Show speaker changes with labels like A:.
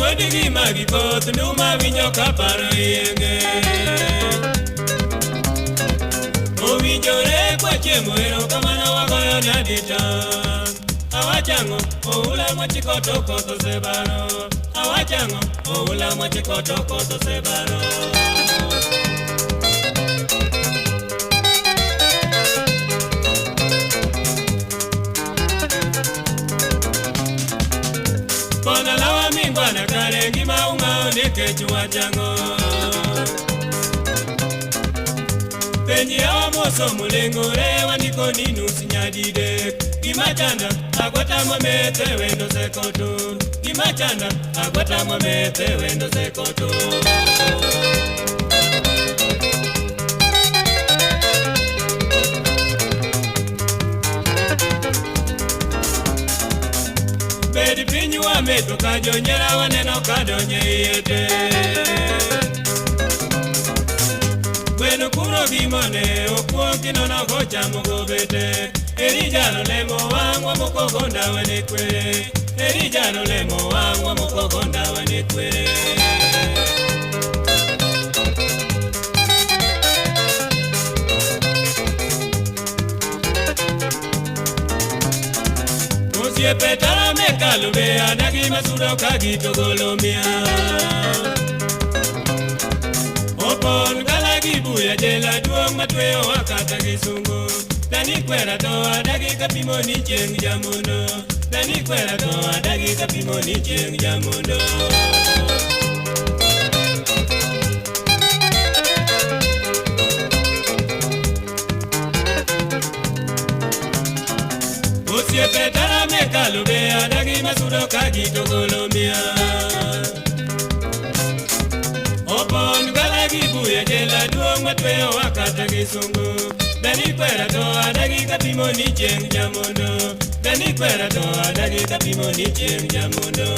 A: Wuod gi magi koth nduma winjo ka paro ienge. Owinjore kwachiemo erokamano wagoyo ne adita. Awachang'o oula mochiko to koth osebaro. Awachang'o oula mochiko to koth osebaro. Kona lawa mingwana kare ngima ung'ao nikech wachang'o. Penji yawa mosomo leng'ore wandiko ni nus nyadidek. Gima chanda agwata mamethe wendo sekoto. Gima chanda agwata mamethe wendo sekoto. Bed piny wametho ka jonyera waneno ka donjo e iye te. Gweno kuro gimone okuong kinono gochamo gobete. Eri jalo lemo wang' wamoko go ndawa ne kwere. Eri jalo lemo wang' wamoko go ndawa ne kwere. Osiepe tara mekalo be adagi masudo ka gitogolo mia. Opon gala gi buya jela duong' matweyowa kata gi sungu. Dani kwera to adagi kapimo ni chieng' jamondo. Dani kwera to adagi kapimo ni chieng' jamondo. Osiepe tara mekalo be adagi masudo ka gitogolo mia. Opon gala gi buya jela duong' matweyowa kata gi sungu. Dani kwera to adagi kapimo ni chieng' jamondo. Dani kwera to adagi kapimo ni chieng' jamondo.